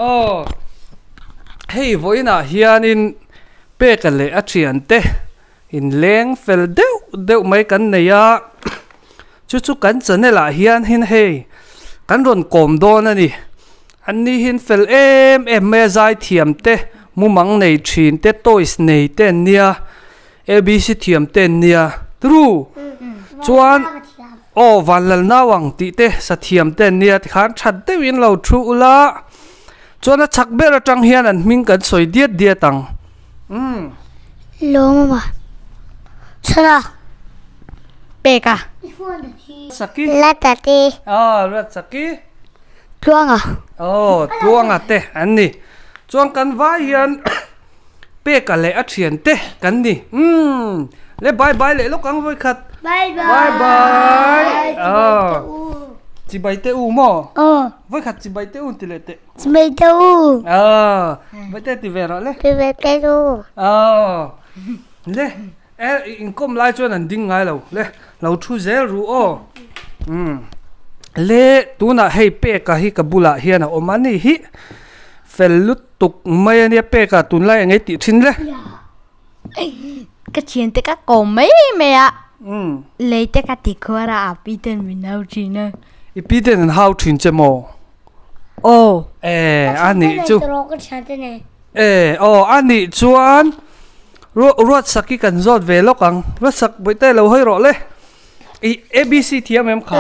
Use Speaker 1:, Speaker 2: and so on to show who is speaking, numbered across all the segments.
Speaker 1: Aw hei vawiinah hianin peka leh a thiante inleng fel deuh deuh mai kan nei a chu chu kan channel ah hian hin hei kan rawn kawm dawn a ni an ni hi an fel em em mai a zaithiam te mumang nei thin te toys nei te an nia abc thiam te an nia turu chuan aw vanlal nau ang tih te sathiam te an nia tikhan that deuhin lo thu ula chuan a chak ber atang hian an hming kan sawi diat diat ang umm.
Speaker 2: Lawmawma chhana
Speaker 3: peka.
Speaker 1: Saki.
Speaker 2: Latati.
Speaker 1: Aw Ruatsaki.
Speaker 2: Tluanga.
Speaker 1: Aw Tluanga te an ni. Chuan kan vai hian peka leh a thian te kan ni. Umm le bye bye leh lawk ang vawi khat.
Speaker 2: Bye bye.
Speaker 1: Bye bye. Aw chibai te u maw?
Speaker 2: Aw.
Speaker 1: Vawi khat chibai te u ti leh teh.
Speaker 2: Chibai te u.
Speaker 1: Aw vawi te ti ve rawh le.
Speaker 2: Chibai te u.
Speaker 1: Aw le e inkawm lai chuan an ding ngai lo le lo thu zel ru aw. Umm le tunah hei peka hi ka bulah hian a awm a ni hi fel lut. Tuk mai a nia pek a tunlai eng ei tih thin le.
Speaker 3: Ka thian te ka kawm mai mai a, lei te ka ti khuar a, a pi ten min hau thin a.
Speaker 1: I pi ten an hau thin che maw?
Speaker 3: Aw.
Speaker 1: E a nih chu.
Speaker 2: Ka thian te nen.
Speaker 1: E aw a nih chuan Ruatsak hi kan zawt ve lawk ang. Ruatsak bawihte lo hawi rawh le. I ABC thiam em kha?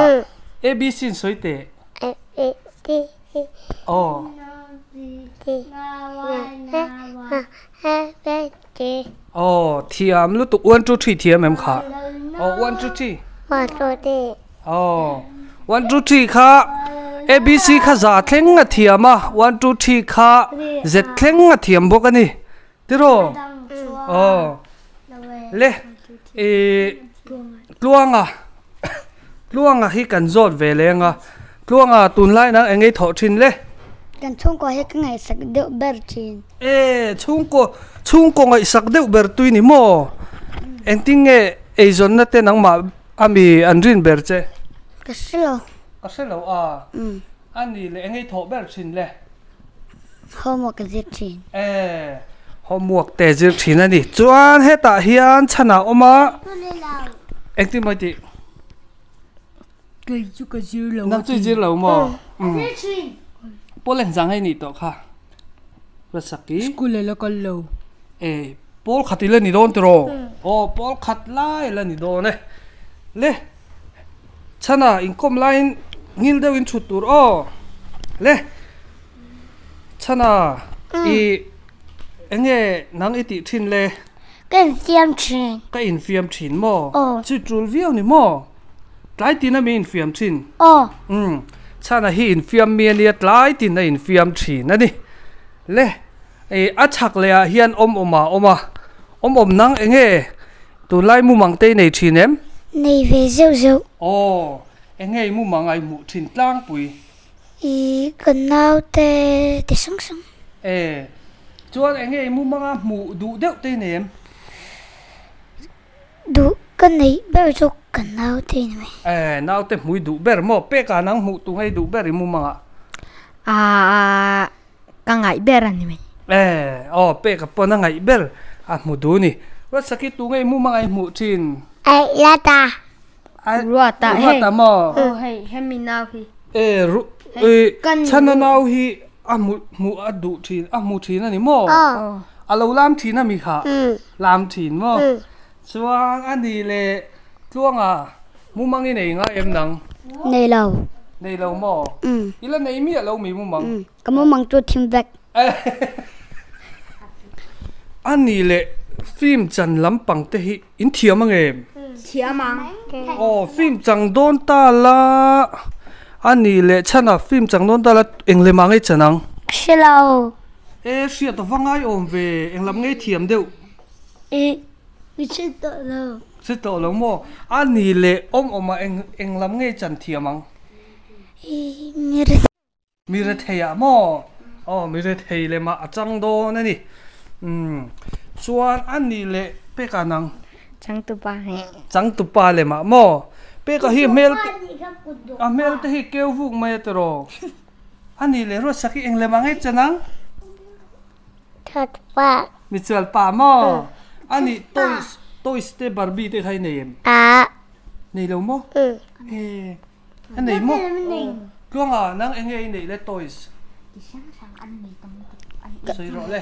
Speaker 1: ABC in sawi teh.
Speaker 2: A B C.
Speaker 1: Aw. Aw thiam lutuk one two three thiam em kha aw one two three
Speaker 2: one two three
Speaker 1: aw one two three kha abc kha za thleng a thiam a one two three kha z thleng a thiam bawk a ni tiraw aw le ih tluanga Tluanga hi kan zawt ve leng a, Tluanga tunlai nang eng ei thawh thin le?
Speaker 2: Kan chhungkaw hi ka ngaihsak deuh ber thin.
Speaker 1: E, chhungkaw, chhungkaw ngaihsak deuh ber tui ni maw? Engtin nge eizawnna te nangmah ami an rin ber che?
Speaker 2: Ka hre lo.
Speaker 1: Ka hre lo a, a ni le eng ei thawh ber thin le?
Speaker 2: Homework ka zir thin.
Speaker 1: E, homework te zir thin a ni. Chuan hetah hian chhan ah awm a. Engtin maw i tih?
Speaker 3: Kei chu ka zir lo.
Speaker 1: Nang chu i zir lo maw?
Speaker 2: Ka zir thin.
Speaker 1: Pawl engzang hei nih tawh kha. Rasaki.
Speaker 3: School a la kal lo.
Speaker 1: E, pawl khat i la ni dawn tiraw? Aw, pawl khat lai a la ni dawn e. Le. Chhana inkawm laiin ngil deuhin thut tur aw. Le. Chhana i enge nang i tih thin le?
Speaker 2: Ka infiam thin.
Speaker 1: Ka infiam thin maw?
Speaker 2: Aw.
Speaker 1: Chu tul viau ni maw? Tlai tin a mi infiam thin?
Speaker 2: Aw.
Speaker 1: Umm. Chhana hi infiam mi a nia tlai tin a infiam thin a ni. Le. I a chhak leh ah hian awm awm a awm a, awm awm nang enge tunlai mumang te i nei thin em?
Speaker 2: Nei ve zeuh zeuh.
Speaker 1: Aw, enge i mumang a i hmuh thin tlangpui?
Speaker 2: I ka naute ti hrang hrang.
Speaker 1: E, chuan enge i mumang a hmuh duh deuh te i nei em?
Speaker 2: Duh ka neih ber chu ka naute i ni mai.
Speaker 1: E, naute hmui duh ber maw? Peka nang hmuh tu ngei duh ber i mumang ah?
Speaker 3: Aaa. Ka ngaih ber a ni mai.
Speaker 1: E, aw pek a pawn a ngaih ber a hmu duh ni. Ruatsaki tu ngei mum a ngaih hmuh thin?
Speaker 2: Aih, Ruata.
Speaker 3: Ruata hei.
Speaker 1: Ruata maw?
Speaker 3: Aw hei, hemi nau hi.
Speaker 1: E, ru, e, chhana nau hi a hmu, hmuh a duh thin, a hmu thin a ni maw?
Speaker 2: Aw.
Speaker 1: A lo lam thin a mi kha? Lam thin maw? Chuan a ni leh Tluanga mumang i nei ngai em nang?
Speaker 2: Nei lo.
Speaker 1: Nei lo maw? I la nei miah lo mi mumang?
Speaker 2: Ka mumang chu thim vek.
Speaker 1: A ni leh film chan lampang te hi in thiam ang em?
Speaker 3: Thiam ang.
Speaker 1: Aw film chang dawn ta la a ni leh chhana film chang dawn ta la eng lem ah ngei chan ang?
Speaker 2: Hre lo.
Speaker 1: E hriat a va ngai awm ve eng lam ngei thiam deuh?
Speaker 2: E mi hre tawh lo.
Speaker 1: Hre tawh lo maw? A ni leh awm awm ah eng eng lam ngei chan thiam ang?
Speaker 2: E mi re.
Speaker 1: Mi rethei ah maw? Aw mi rethei lem ah a chang dawn a ni. Umm chuan a ni leh pek ah nang.
Speaker 3: Changtupa he.
Speaker 1: Changtupa lem ah maw? Pek ah hi hmel te a hmel te hi keu vuk mai a tiraw? A nih leh Ruatsaki eng lem ang e chan ang?
Speaker 2: That pa.
Speaker 1: Michual pa maw? A nih toys toys te Barbie te kha i nei em?
Speaker 2: A.
Speaker 1: Nei lo maw? E a nei maw? Tluanga nang eng nge i neih le toys? Sawi rawh le.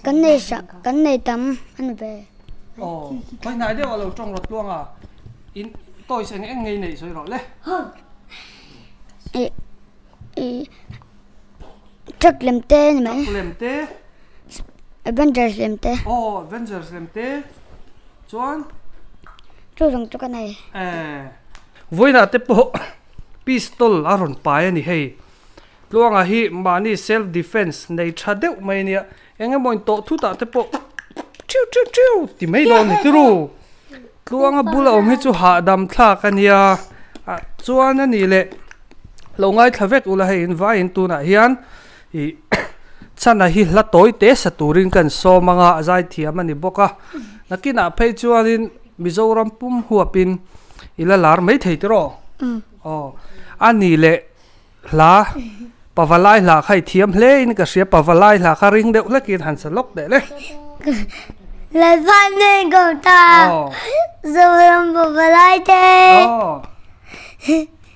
Speaker 2: Kan nei sak kan nei tam a ni ve.
Speaker 1: Aw khawi hnai deuh a lo tawng rawh Tluanga in toys eng eng nge i neih sawi rawh le.
Speaker 2: Ih ih truck lem te a ni mai.
Speaker 1: Truck lem te.
Speaker 2: Avengers lem te.
Speaker 1: Aw Avengers lem te chuan.
Speaker 2: Chu zawng chu ka nei.
Speaker 1: Eh vawiinah te pawh pistol a rawn pai a ni hei. Tluanga hi mahni self defence nei tha deuh mai a nia. Eng emaw in tawh thut ah te pawh tiu tiu tiu ti mai dawn ni tiru. Tluanga bula awm hi chu hahdam thlak a nia. Ah chuan a nih leh lo ngaithla vek ula hei in vaiin tunah hian ih chana hi hla tawi te sa turin kan sawm anga a zai thiam a ni bawk a. Nakinah phei chuanin Mizoram pum huapin i la lar mai thei tiraw? Aw a nih leh Hla, Pavalai hla kha i thiam hle in ka hria, Pavalai hla kha ring deuh hlekin han sa lawk teh le.
Speaker 2: Lalpa nen ko ta, Zoram Pavalai te.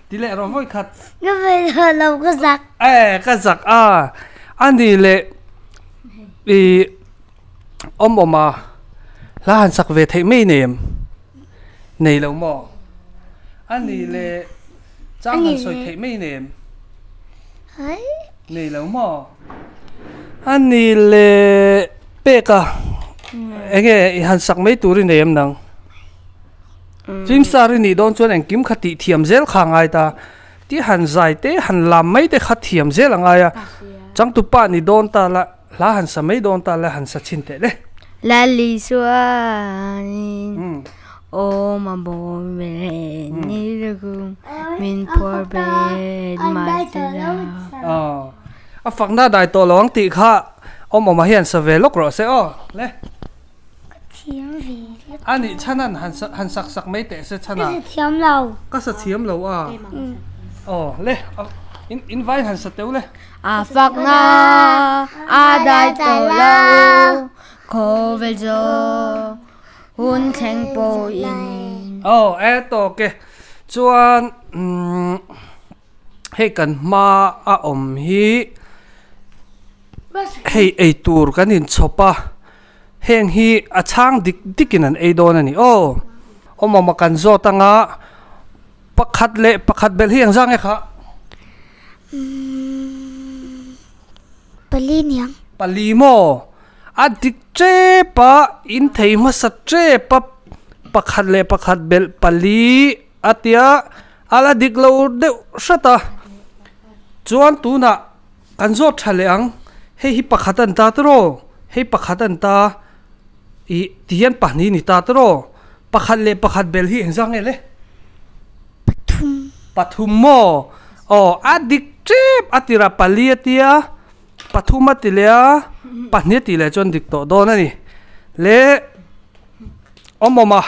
Speaker 1: Ti leh rawh vawi khat.
Speaker 2: Ka ve tawh lo ka zak.
Speaker 1: Eh ka zak a, a ni leh i awm awm a, hla han sak ve theih mai nem, nei lo maw? A ni leh. Chang han sawi theih mai nem. Nei lo maw? A ni le pek a, enge i han sak mai tur i nei em nang? Film star i nih dawn chuan engkim kha tih thiam zel kha a ngai ta. Ti han zai te, han lam mai te kha thiam zel a ngai a. Changtupa ni dawn ta la, hla han sa mai dawn ta la, han sa chhin teh le.
Speaker 3: Lali chuanin Aw ma bawi ber ni lukum min phuar bet mai te la.
Speaker 1: Aw a fakna dai tawh lo ang tih kha awm awm ah hian sa ve lawk rawh se aw le.
Speaker 2: Ka thiam ve lawk.
Speaker 1: A nih chhan an han han sak sak mai teh se chhan a.
Speaker 2: Ka sa thiam lo.
Speaker 1: Ka sa thiam lo a. Aw le in in vai han sa teuh le.
Speaker 3: A fakna a dai tawh lo khawvel zawng. Hun thleng pawhin.
Speaker 1: Aw e tawk e. Chuan umm hei kan hma a awm hi hei ei tur kan inchhawp a, heng hi a chhang dik dikin an ei dawn a ni aw. Awm awm a kan zawt anga pakhat leh pakhat belh hi engzah nge kha?
Speaker 2: Umm pali niang.
Speaker 1: Pali maw? A dik tep a, in thei hmasa tep a, pakhat leh pakhat belh pali a tia, a la dik lo deuh hrat a. Chuan tunah kan zawt tha leh ang, hei hi pakhat a ni ta tiraw, hei pakhat a ni ta, ih ti hian pahnih a ni ta tiraw, pakhat leh pakhat belh hi engzah nge le?
Speaker 2: Pathum.
Speaker 1: Pathum maw? Aw, a dik tep a tirah pali a tia. Pathum a ti leh a, pahnih a tih leh chuan dik tawh dawn a ni. Le awm awm a,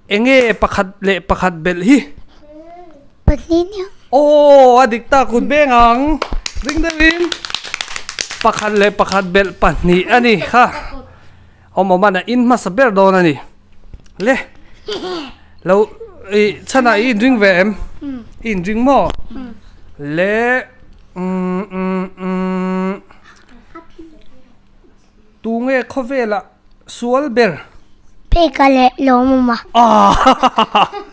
Speaker 1: eng nge pakhat leh pakhat belh hi?
Speaker 2: Pahnih nia.
Speaker 1: Aw, a dik tak kut beng ang. Ring deuhin pakhat leh pakhat belh pahnih a ni kha. Awm awm a, in hmasa ber dawn a ni. Le lo i chhanah i inring ve em? I inring maw? Le. Umm umm umm Tu nge khawvelah sual ber?
Speaker 2: Peka leh Lawmawma.
Speaker 1: Aah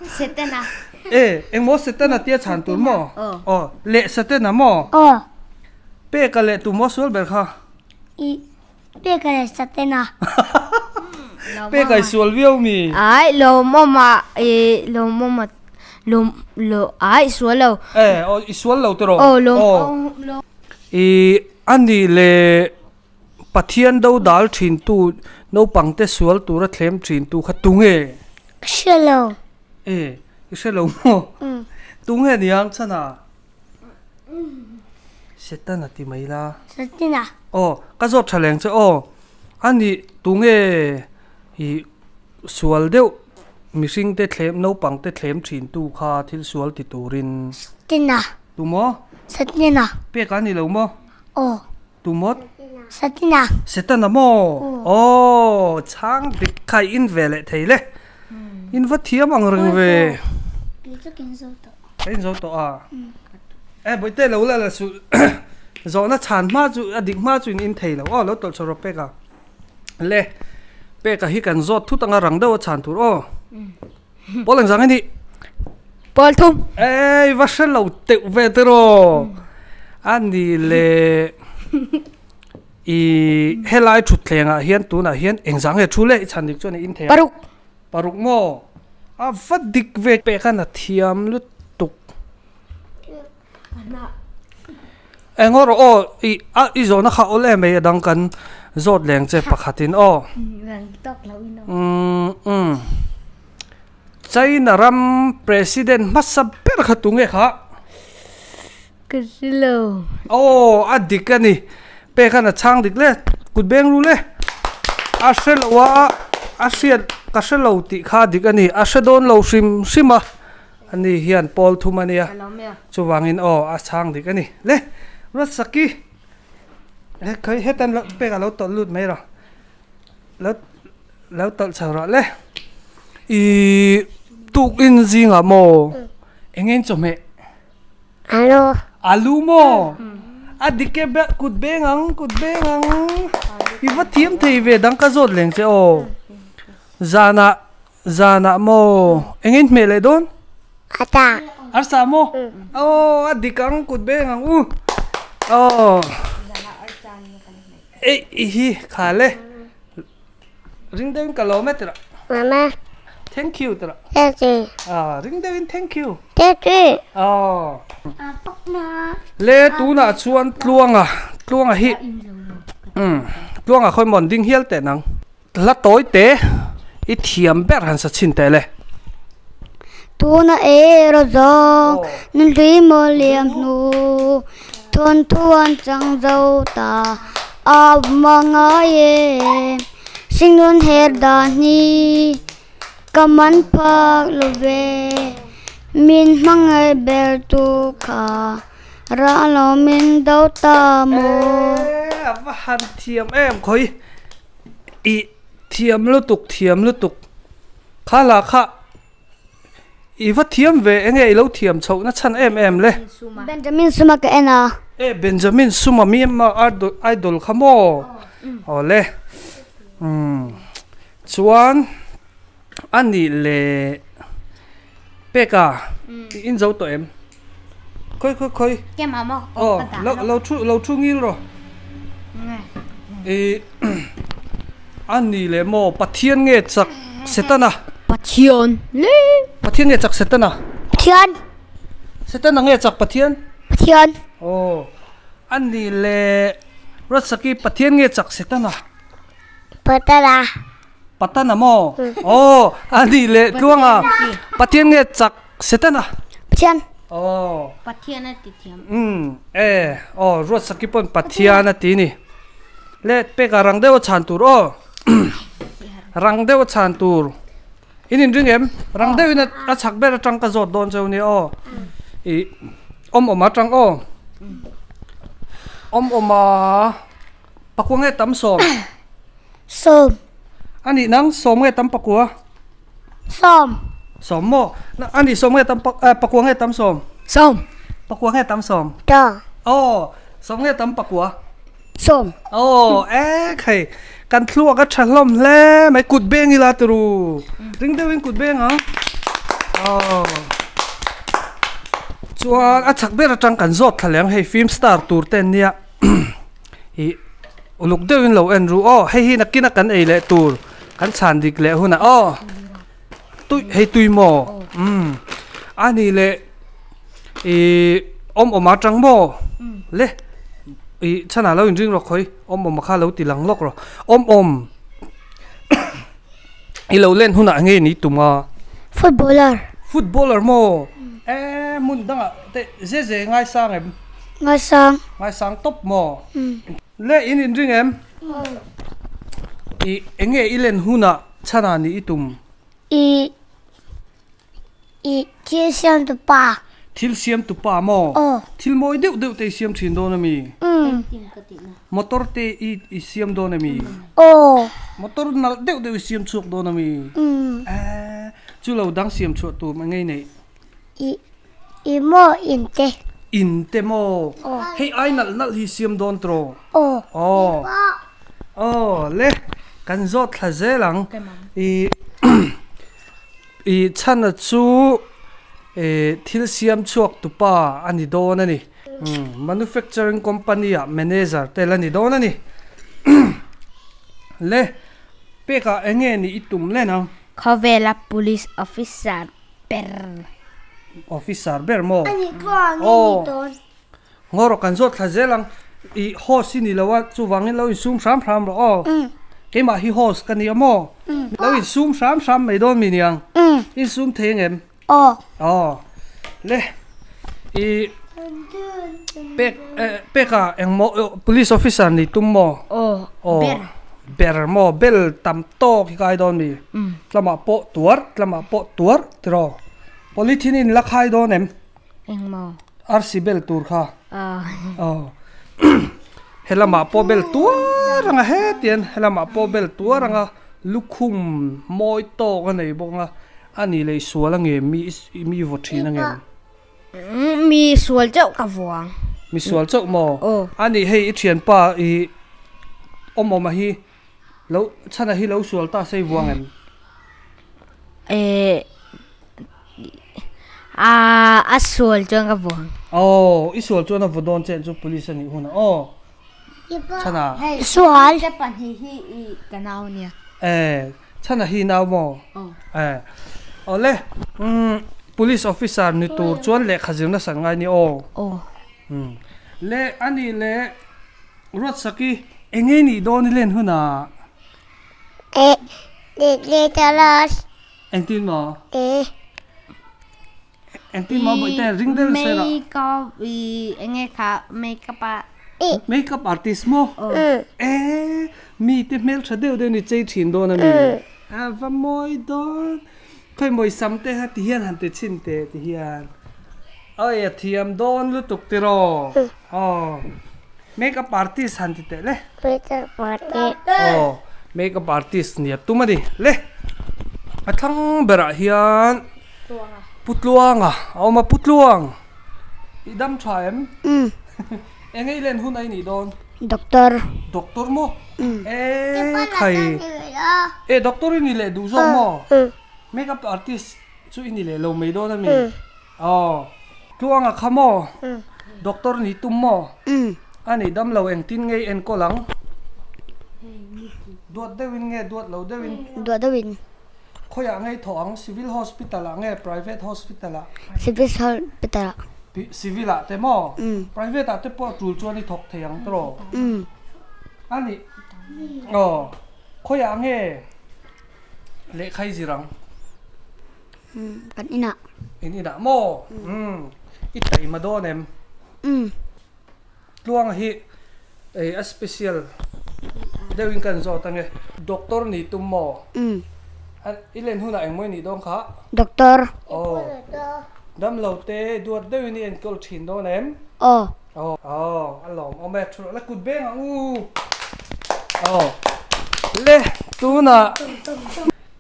Speaker 3: Setana.
Speaker 1: E, engmaw Setana tia chhan tur maw?
Speaker 3: Aw.
Speaker 1: Aw, leh Setana maw?
Speaker 2: Aw.
Speaker 1: Peka leh tu maw sual ber kha?
Speaker 2: I, Peka leh Setana.
Speaker 1: Peka i sual viau mi?
Speaker 3: Ai, Lawmawma, i Lawmawma Lawm lo ai sual lo.
Speaker 1: Eh aw i sual lo tiraw?
Speaker 3: Aw lawm aw lawm.
Speaker 1: I a nih leh Pathian do dal thin tu naupang te sual tura thlem thin tu kha tunge?
Speaker 2: Ka hre lo.
Speaker 1: Eh i hre lo maw? Tunge niang chhan a? Setana ti mai la.
Speaker 2: Setana.
Speaker 1: Aw ka zawt tha leng che aw. A nih tunge i Sual deuh, mihringte thlem, naupangte thlem thintu kha thil sual ti turin.
Speaker 2: Setana.
Speaker 1: Tu maw?
Speaker 2: Satina.
Speaker 1: Peka ni lo maw?
Speaker 2: Aw.
Speaker 1: Tumawt?
Speaker 2: Satina.
Speaker 1: Setana maw? Aw, chhang dik kha i in ve leh thei le. In va thiam ang reng ve.
Speaker 2: Kei chu ka inzo tawh.
Speaker 1: Ka inzo tawh a. E bawihte lo la la suh. Zawhna chhan hma chu a dik hma chu in in thei lo. Aw lo tawlh chho rawh Peka. Le Peka hi kan zawt thut anga rang deuh a chhan tur aw. Pawl engzang i nih?
Speaker 3: Pawl thum.
Speaker 1: Ei va hre lo teuh ve tiraw. A ni le i helai thutthleng ah hian tunah hian engzang nge thu le i chhan dik chuan i in thei a.
Speaker 3: Paruk.
Speaker 1: Paruk maw? A va dik ve pek a na thiam lutuk. Eng aw rawh aw i a i zawhna kha awl em mai a dang kan zawt leng che pakhatin aw. Umm umm China ram president hmasa ber kha tunge kha?
Speaker 3: Ka hre lo.
Speaker 1: Aw a dik a ni. Pek khan a chhang dik le kut beng ru le. A hre lo a a hriat ka hre lo tih kha a dik a ni. A hre dawn lo hrim hrim a. Ani hian pawl thum a nia. Chuvangin aw a chhang dik a ni. Le Ruatsaki he khawi hetan lo pek a lo tawlh lut mai rawh. Lo lo tawlh chho rawh le. Ih tukin zingah maw eng nge in chawhmeh?
Speaker 2: Alu.
Speaker 1: Alu maw? A dik e be kut beng ang kut beng ang. I va thiam thei ve dang ka zawt leng che aw. Zanah Zanah maw? Eng in hmeh leh dawn?
Speaker 2: Arsa.
Speaker 1: Arsa maw? Aw a dik ang kut beng ang u. Aw. Ei i hi kha le. Ring deuhin ka lawm e tira.
Speaker 2: Mama.
Speaker 1: Thank you tira.
Speaker 2: Thank you.
Speaker 1: Ah ring deuhin thank you.
Speaker 2: Thank you.
Speaker 1: Aw. Le tunah chuan Tluanga Tluanga hi umm Tluanga khawi maw an ding hial teh nang. Hla tawi te i thiam ber han sa chhin teh le.
Speaker 2: Tuna erawh zawng nunhlui maw liam hnu thawnthu an chang zo ta a ma ngai e Singnun her dan hi ka man phak lo ve min hmangaih ber tu kha rah lo min do ta maw.
Speaker 1: E a va han thiam em khawi. Ih thiam lutuk thiam lutuk kha lah kha i va thiam ve enge i lo thiam chhoh na chhan em em le.
Speaker 2: Benjamin Suma ka en a.
Speaker 1: E Benjamin Suma Myanmar idol kha maw aw le umm chuan a nih leh peka i in zo tawh em khawi khawi khawi aw lo lo thu lo thu ngil rawh ih a nih leh maw Pathian nge chak Setana
Speaker 3: Pathian le
Speaker 1: Pathian nge chak Setana
Speaker 2: Pathian
Speaker 1: Setana nge chak Pathian
Speaker 2: Pathian
Speaker 1: aw a nih leh Ruatsaki Pathian nge chak Setana
Speaker 2: Patana.
Speaker 1: Patana maw? Aw, a nih leh tluang a. Pathian nge chak Setana?
Speaker 2: Pathian.
Speaker 1: Aw.
Speaker 3: Pathian a ti thiam.
Speaker 1: Umm, e, aw, Ruatsaki pawn Pathian a ti ni. Le, peka rang deuh a chhan tur aw. Rang deuh a chhan tur. In inring em? Rang deuhin a chhak ber atang ka zawt dawn cheu nia aw. Ih, awm awm atang aw. Awm awm a pakua nge tam sawm?
Speaker 2: Sawm.
Speaker 1: A nih nang sawm nge tam pakua?
Speaker 2: Sawm.
Speaker 1: Sawm maw? A nih sawm nge tam pakua nge tam sawm?
Speaker 3: Sawm.
Speaker 1: Pakua nge tam sawm?
Speaker 2: Ta.
Speaker 1: Aw, sawm nge tam pakua?
Speaker 2: Sawm.
Speaker 1: Aw, ek hei kan thluak a tha hlawm hle mai kut beng ila turu. Ring deuhin kut beng ang. Aw. Chuan a chak ber atang kan zawt thla leh ang hei film star tur te an nia. Ih uluk deuhin lo en ru aw hei hi nakin a kan ei leh tur kan chhan dik leh hunah aw tui hei tui maw umm a nih leh ih awm awm atang maw le ih chhanah lo inring rawh khawi awm awm kha lo ti lang lawk rawh awm awm i lo len hunah nge ni tum a
Speaker 2: footballer
Speaker 1: footballer maw e hmun dangah te ze ze ngaisang em
Speaker 2: ngaisang
Speaker 1: ngaisang tawp maw le in inring em i enge i len hunah chhanah ni i tum
Speaker 2: i i thil siam tu pa.
Speaker 1: Thil siam tu pa maw?
Speaker 2: Aw.
Speaker 1: Thil mawi deuh deuh te i siam thin dawn ami?
Speaker 2: Umm.
Speaker 1: Motor te i i siam dawn ami?
Speaker 2: Aw.
Speaker 1: Motor nalh deuh deuh i siam chhuak dawn ami?
Speaker 2: Umm.
Speaker 1: Eeh chu lo dang siam chhuah tur mah ngei neih?
Speaker 2: I i maw in te.
Speaker 1: In te maw?
Speaker 2: Aw.
Speaker 1: Hei ai nalh nalh hi siam dawn tawh?
Speaker 2: Aw.
Speaker 1: Aw. Aw le kan zawt thla zel ang. I I chhana chu thil siam chhuak tu pa a ni dawn a ni. Manufacturing company ah manager te la ni dawn a ni. Le pek ah eng nge ni i tum len ang?
Speaker 3: Khawvela police officer ber.
Speaker 1: Officer ber maw? Aw. Ngaw rawh kan zawt thla zel ang. I host i ni lo a, chuvangin lo insum hram hram rawh aw. Keimah hi host ka ni a maw? Lo insum hram hram mai dawn mi niang? Insum thei ang em?
Speaker 2: Aw.
Speaker 1: Aw. Le i pek peka engmaw police officer ni tum maw?
Speaker 3: Aw. Ber.
Speaker 1: Ber maw? Bel tam tawk hi kai dawn mi? Tlamah pawh tuar, tlamah pawh tuar tiraw? Polythene in la khai dawn em?
Speaker 3: Engmaw?
Speaker 1: Arsi bel tur kha. Aw. Helamah pawh bel tuar anga hetian helamah pawh bel tuar anga lukhum mawi tawk a nei bawk anga a ni leh sual a nge mi mi vaw thin a ngem?
Speaker 3: Mi sual chauh ka vuang.
Speaker 1: Mi sual chauh maw?
Speaker 3: Aw.
Speaker 1: A nih hei i thianpa i awm awm a hi lo chhana hi lo sual ta se i vuang em?
Speaker 3: Eh a a sual chuan ka vuang.
Speaker 1: Aw i sual chuan a vaw dawn che chu police a nih hunah aw chhana.
Speaker 2: Sual.
Speaker 3: Te pahnih hi i ka nau ania.
Speaker 1: Eh chhana hi nau maw?
Speaker 3: Aw.
Speaker 1: Eh awle umm police officer ni tur chuan lehkha zir nasa ngai ni aw.
Speaker 3: Aw.
Speaker 1: Umm le ani le Ruatsaki eng nge nih dawn i len hunah?
Speaker 2: Eh le
Speaker 1: Engtin maw?
Speaker 2: Eh.
Speaker 1: Engtin maw bawihte ring deuh sir ah.
Speaker 3: Makeup i enge kha makeup a.
Speaker 1: Makeup artist maw? Eh mi te hmeltha deuh deuh ni chei thin dawn a mi. A va mawi dawn. Khawi mawi sam te kha ti hian han ti chhin teh ti hian. Oi a thiam dawn lutuk tiraw. Aw makeup artist han ti teh le.
Speaker 2: Makeup artist.
Speaker 1: Aw makeup artist nia tum a ni le. A thlang berah hian Pu Tluanga a awm a Pu Tluang i dam tha em?
Speaker 2: Umm.
Speaker 1: Eng nge i len hun a i nih dawn?
Speaker 2: Doctor.
Speaker 1: Doctor maw?
Speaker 2: Umm.
Speaker 1: E khai. E doctor i ni leh duh zawk maw?
Speaker 2: Umm.
Speaker 1: Makeup artist chu i ni leh lo mai dawn a mi? Aw, Tluanga kha maw? Doctor ni tum maw? A nih dam lo engtin nge i enkawl ang? Duat deuhin nge duat lo deuhin?
Speaker 2: Duat deuhin.
Speaker 1: Khawiah nge i thawh ang? Civil hospital ah nge private hospital ah?
Speaker 2: Civil hospital ah.
Speaker 1: Civil ah te maw? Private ah te pawh tul chuan i thawk thei ang tawh? A nih, aw, khawiah nge lehkha i zir ang?
Speaker 2: Kan inah.
Speaker 1: In inah maw? Umm. I taima dawn em?
Speaker 2: Umm.
Speaker 1: Tluanga hi ei a special deuhin kan zawt ange. Doctor ni tum maw?
Speaker 2: Umm.
Speaker 1: I len hunah engmaw i nih dawn kha?
Speaker 2: Doctor.
Speaker 1: Aw. Damlo te duat deuhin i enkawl thin dawn em?
Speaker 2: Aw.
Speaker 1: Aw. Aw, a lawmawm e. Thu la kut beng ang u. Aw. Le, tunah.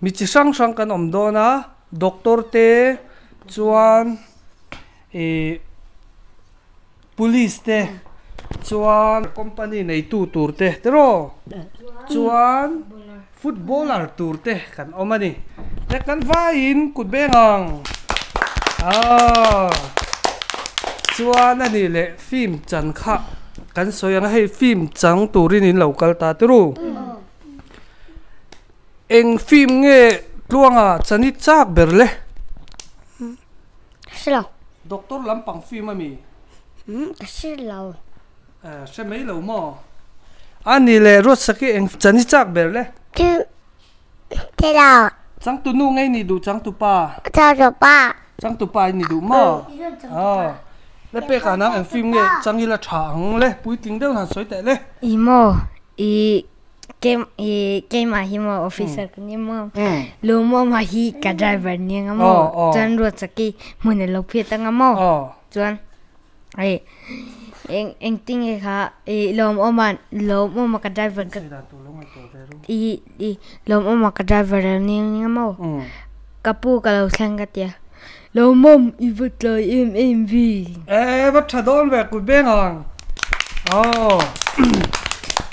Speaker 1: Mi chi hrang hrang kan awm dawn a, doctor te chuan ih police te chuan company neitu tur te tiraw chuan footballer tur te kan awm a ni le kan vaiin kut beng ang aaa chuan a nih leh film chan kha kan sawi ang a hei film chang turin in lo kal ta tiraw. Eng film nge Tluanga chani chak ber le?
Speaker 2: Ka hre lo.
Speaker 1: Doctor lampang film a mi?
Speaker 2: Umm ka hre lo.
Speaker 1: Eh hre mai lo maw? A ni le Ruatsaki eng chani chak ber le?
Speaker 2: Chu hre lo.
Speaker 1: Changtu nu ngei ni duh changtu pa?
Speaker 2: Changtu pa.
Speaker 1: Changtu pa i ni duh maw? Aw. Le pekah nang eng film nge changila tha ang le puitling deuh han sawi teh le.
Speaker 3: I maw i. Keimah hi maw officer ka ni maw Lawmawma hi ka driver ni anga maw chuan Ruatsaki hmun a lo phiat anga maw chuan hei eng engtin nge kha ih Lawmawma Lawmawma ka driver ka ih ih Lawmawma ka driver a ni anga maw ka pu ka lo thleng ka tia Lawmawm i va tlai em em ve.
Speaker 1: E va tha dawn ve kut beng ang aw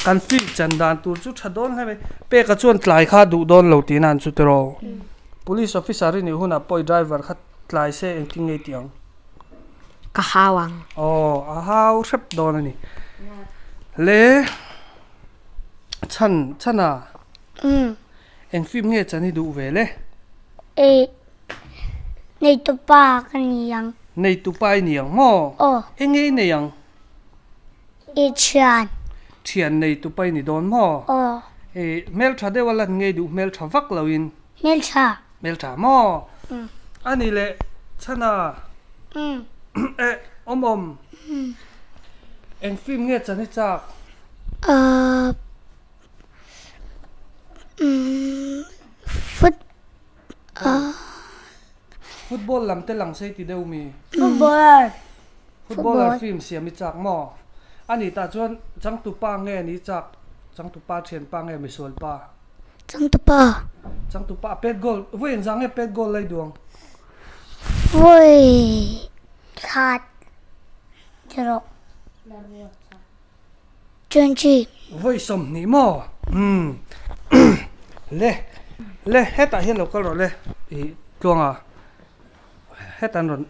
Speaker 1: kan film chan dan tur chu tha dawn hle mai peka chuan tlai kha duh dawn lo tih nan chu tiraw police officer i nih hunah pawh i driver kha tlai se engtin nge i tih ang
Speaker 3: ka hau ang
Speaker 1: aw a hau hrep dawn a ni le chhan chhana eng film nge chan i duh ve le.
Speaker 2: Neitupa ka ni ang.
Speaker 1: Neitupa i ni ang maw?
Speaker 2: Aw.
Speaker 1: Eng nge i nei ang?
Speaker 2: I thian.
Speaker 1: Thian neitupa i ni dawn maw?
Speaker 2: Aw.
Speaker 1: I hmeltha deuh a lan ngei duh hmeltha vak lo in?
Speaker 2: Hmeltha.
Speaker 1: Hmeltha maw? A ni leh chhana. Eh awm awm. Eng film nge chan i chak?
Speaker 2: Ahh foot.
Speaker 1: Football lam te lang sei ti deuh mi?
Speaker 2: Footballer.
Speaker 1: Footballer film siam i chak maw? A nih tah chuan changtupa nge ni chak? Changtupa thianpa nge misualpa?
Speaker 2: Changtupa.
Speaker 1: Changtupa a pet goal vawi engzah nge pet goal lai duang?
Speaker 2: Vawi khat rawh. 20.
Speaker 1: Vawi 20 maw? Umm. Le, le, hetah hian lo kal rawh le, ih Tluanga, hetah an rawn,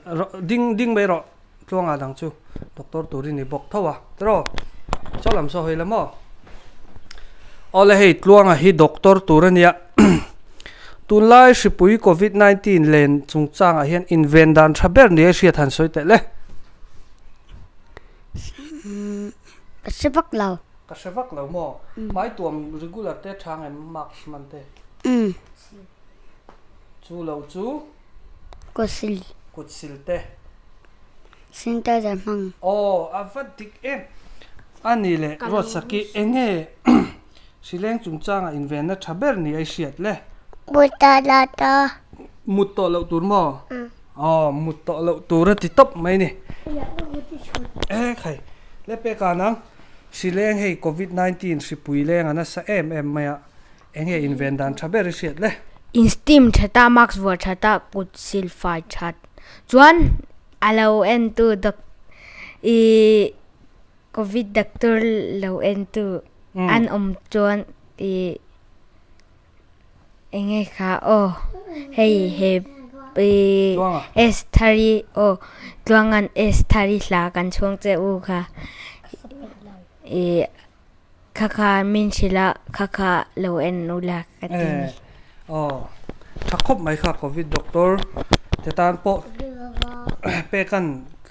Speaker 1: ding, ding mai rawh, Tluanga dang chu doctor turin i bawk tho a, tiraw? Chaw lam saw hawi la maw? Aw le hei Tluanga hi doctor tur a nia, tunlai hripui covid 19 len chungchangah hian inven dan tha ber ni a hriat han sawi teh le.
Speaker 2: Ka hre vak lo.
Speaker 1: Ka hre vak lo maw? Hmai tuam regular te chang em mask man te? Chu lo chu?
Speaker 2: Kut sil.
Speaker 1: Kut sil te.
Speaker 2: Sanitizer hmang.
Speaker 1: Aw a va dik em. A ni leh Ruatsaki enge hrileng chungchanga invenna tha ber ni a i hriat le?
Speaker 2: Mut tawh lo tur.
Speaker 1: Mut tawh loh tur maw? Aw mut tawh loh tur a ti tawp mai ni. E khai le pek a nang hrileng hei covid 19 hripui leng a nasa em em mai a eng nge inven dan tha ber i hriat le.
Speaker 3: In steam that a mask vuah that a kut sil fai that chuan a lo en tu doc ih covid doctor lo en tu an awm chuan ih. Eng nge kha aw hei he ih Estheri aw Tluanga'n Estheri hla kan chhuang che u kha ih kha kha min hrilh a kha kha lo en ula ka ti a ni.
Speaker 1: Aw tha khawp mai kha covid doctor te tan pawh pek an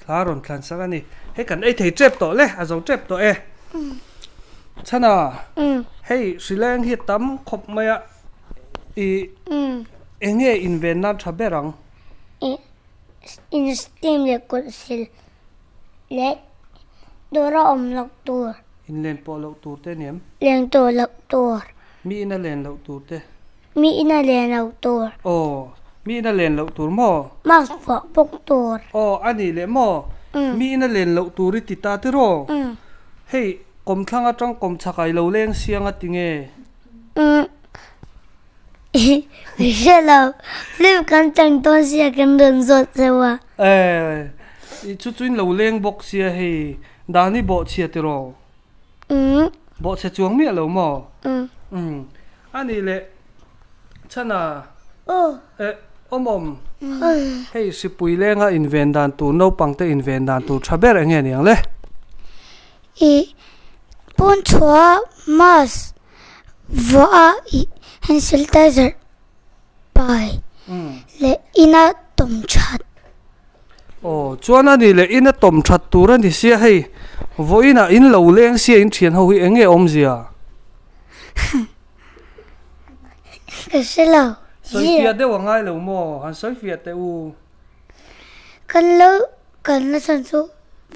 Speaker 1: hla rawn thlan sak a ni. Hei kan ei thei tep tawh le a zo tep tawh e. Chhana, hei hrileng hi tam khawp mai a, i eng nge inven nan tha ber ang?
Speaker 2: In steam leh kut sil leh dawr a awm loh tur.
Speaker 1: In len pawh loh tur te aniam?
Speaker 2: Len tawh loh tur.
Speaker 1: Mi ina len loh tur te?
Speaker 2: Mi ina len loh tur.
Speaker 1: Aw, mi ina len loh tur maw?
Speaker 2: Mask vuah bawk tur.
Speaker 1: Aw, a nih leh maw? Mi ina len loh tur i ti ta tiraw? Hei, kawmthlang atang kawmchhak ah i lo leng siang a ti nge?
Speaker 2: Umm, i hre lo. Film kan chang dawn sia kan rawn zawt zeuh a.
Speaker 1: Eh, i chu chu in lo leng bawk sia hei, dan i bawhchhia tiraw?
Speaker 2: Umm.
Speaker 1: Bawhchhe chuang miah lo maw?
Speaker 2: Umm.
Speaker 1: Umm. A nih leh, chhana.
Speaker 2: Aw.
Speaker 1: Eh, awm awm. Hei hripui lenga inven dan tur, naupang te inven dan tur tha ber eng nge niang le?
Speaker 2: I pawn chhuah mask vuah a i hand sanitizer pai leh ina tawm that.
Speaker 1: Aw, chuan a nih leh ina tawm that tur a ni sia hei, vawiinah in lo leng sia in thian ho hi eng nge awmzia?
Speaker 2: Ka hre lo.
Speaker 1: Sawifiah deuh a ngai lo maw? Han sawifiah teh u.
Speaker 2: Kan lo kan la chhan chu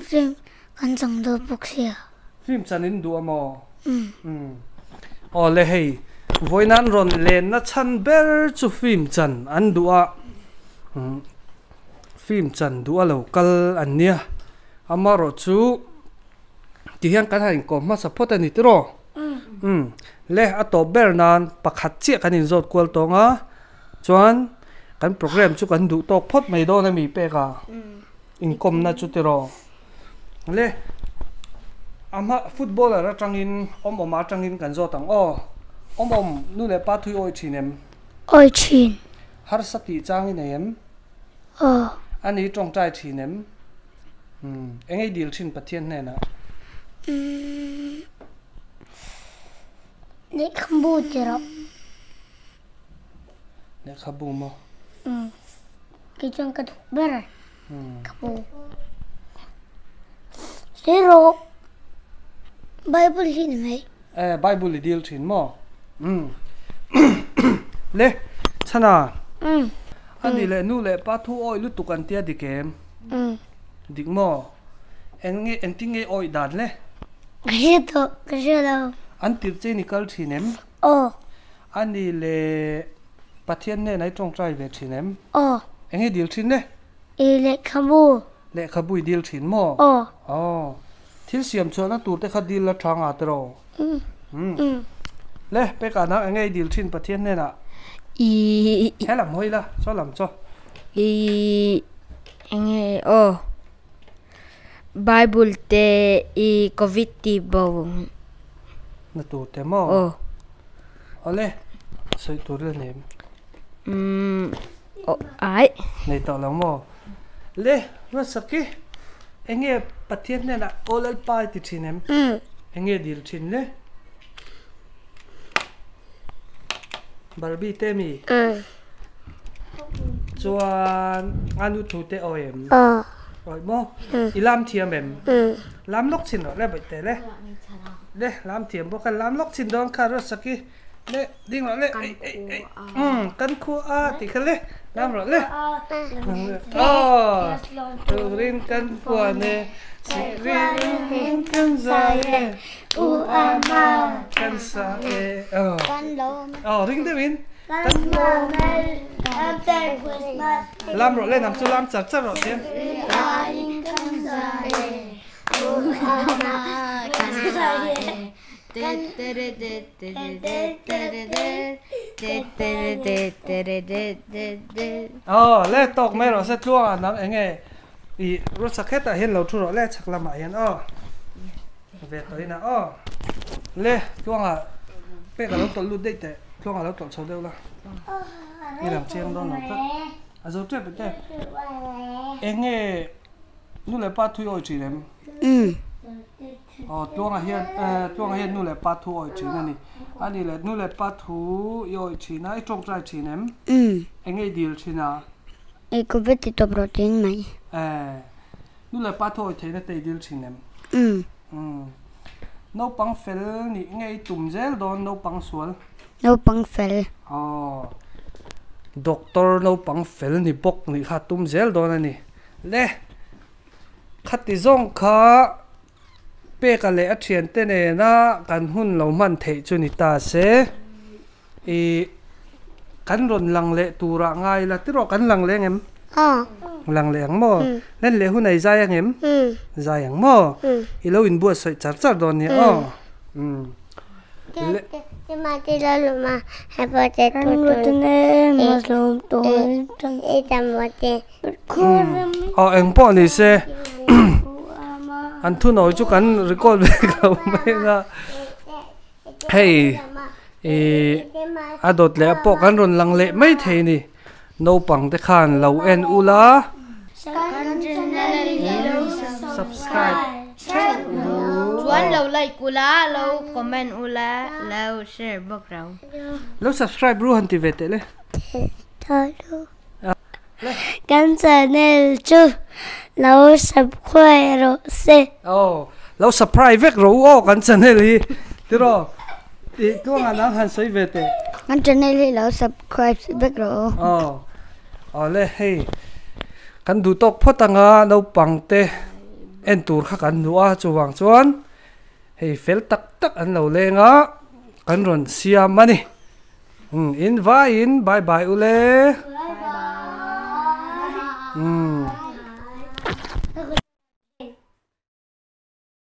Speaker 2: film kan chang dawn bawk sia.
Speaker 1: Film chan in duh a maw?
Speaker 2: Umm.
Speaker 1: Umm. Aw le hei vawiin rawn lenna chhan ber chu film chan an duh a film chan duh a lo kal an nia amaherawh chu ti hian kan han inkawm hmasa phawt a ni tiraw umm le a tawp ber nan pakhat chiah kan inzawt kual tawng a chuan kan program chu kan duh tawk phawt mai dawn a mi pek a inkawmna chu tiraw. Le ama footballer atangin awm awm atangin kan zawt ang aw. Awm awm nu leh pa thui awi thin em?
Speaker 2: Awi thin.
Speaker 1: Harsa tih chang i nei em?
Speaker 2: Aw.
Speaker 1: A ni tawngtai thin em? Umm eng ei dil thin Pathian hnenah?
Speaker 2: Umm lehkhabu ti rawh.
Speaker 1: Lehkhabu maw?
Speaker 2: Umm kei chuan ka duh ber. Lehkhabu. Zero. Bible hi ni mai.
Speaker 1: Eh, Bible i dil thin maw? Umm. Le, chhana.
Speaker 2: Umm.
Speaker 1: Ani leh nu leh pa thu awih lutuk an tia dik em?
Speaker 2: Umm.
Speaker 1: Dik maw? Eng nge, engtin nge awih dan le?
Speaker 2: Ka hre tawh, ka hre lo.
Speaker 1: An tirh che ni kal thin em?
Speaker 2: Aw.
Speaker 1: Ani leh Pathian hnenah i tawngtai ve thin em?
Speaker 2: Aw.
Speaker 1: Eng nge dil thin le?
Speaker 2: I lehkhabu.
Speaker 1: Lehkhabu i dil thin maw?
Speaker 2: Aw.
Speaker 1: Aw. Thil siam chhuahna tur te kha dil la tha nga tiraw?
Speaker 2: Umm.
Speaker 1: Le, pekah nang eng nge i dil thin Pathian hnenah?
Speaker 3: I.
Speaker 1: He lam hawi la, saw lam chaw.
Speaker 3: I eng nge aw. Bible te i Covid tih bo.
Speaker 1: Na tur te maw?
Speaker 3: Aw.
Speaker 1: Awle, sawi tur la nei em?
Speaker 3: Umm. Aw ai.
Speaker 1: Nei tawh lo maw? Le, Ruatsaki, eng nge Pathian hnenah aw Lalpa i ti thin em? Eng nge dil thin le? Barbie te mi? Chuan a nu thu te awi em? Awi maw? I lam thiam em? Lam lawk chin rawh le bawihte le. Le, lam thiam bawk a, lam lawk chin dawn kha Ruatsaki. Le ding rawh le ei ei ei umm kan khua a tih kha le lam rawh le aw turin kan puan e sikrin kan zai e u a ma kan sa e aw aw ring deuh in kan lawm lam rawh le nang chu lam char char rawh tiang Aw le tawk mai rawh se tluang ah nang eng nge ih ruatsak hetah hian lo thu rawh le chhak lamah hian aw ve tawh inah aw le tluang ah pek a lo tawlh lut daih teh tluang ah lo tawlh chho deuh la i lang chiang dawn lo tlat a zo tep teh eng nge nu leh pa thui awi thin em? Aw Tluanga hian eh Tluanga hian nu leh pa thu awi thin a ni. A nih leh nu leh pa thu i awi thin a, i tawngtai thin em?
Speaker 2: Umm.
Speaker 1: Eng nge i dil thin a?
Speaker 2: I covid ti tawp rawh tiin mai.
Speaker 1: Eh nu leh pa thu awi theihna te i dil thin em?
Speaker 2: Umm.
Speaker 1: Umm. Naupang fel nih nge i tum zel dawn naupang sual?
Speaker 2: Naupang fel.
Speaker 1: Aw. Doctor naupang fel ni bawk nih kha tum zel dawn a ni. Le. Khati zawng kha peka leh a thiante nena kan hun lo hman theih chu ni ta se, ih kan rawn lang leh turah ngai la tiraw kan lang leh ang em? Lang leh ang maw? Len leh hun a i zai ang em? Zai ang maw? I lo inbuatsaih char char dawn nia aw. Aw eng pawh ni se an thunawi chu kan record vek lo mai anga hei ih a dawt leh pawh kan rawn lang leh mai thei a ni naupang te khan lo en ula subscribe theuh ru
Speaker 3: chuan lo like ula lo comment ula lo share bawk ro
Speaker 1: lo subscribe ru han ti ve teh le.
Speaker 2: Kan channel chu lo subscribe rawh se.
Speaker 1: Aw, lo subscribe vek rawh u aw kan channel hi tiraw tih tluangah nang han sawi ve teh.
Speaker 2: Kan channel hi lo subscribe vek rawh u.
Speaker 1: Aw, aw le hei kan duh tawk phawt anga naupang te en tur kha kan hmu a chuvang chuan hei fel tak tak an lo leng a. kan rawn siam a ni. In vaiin bye bye ule.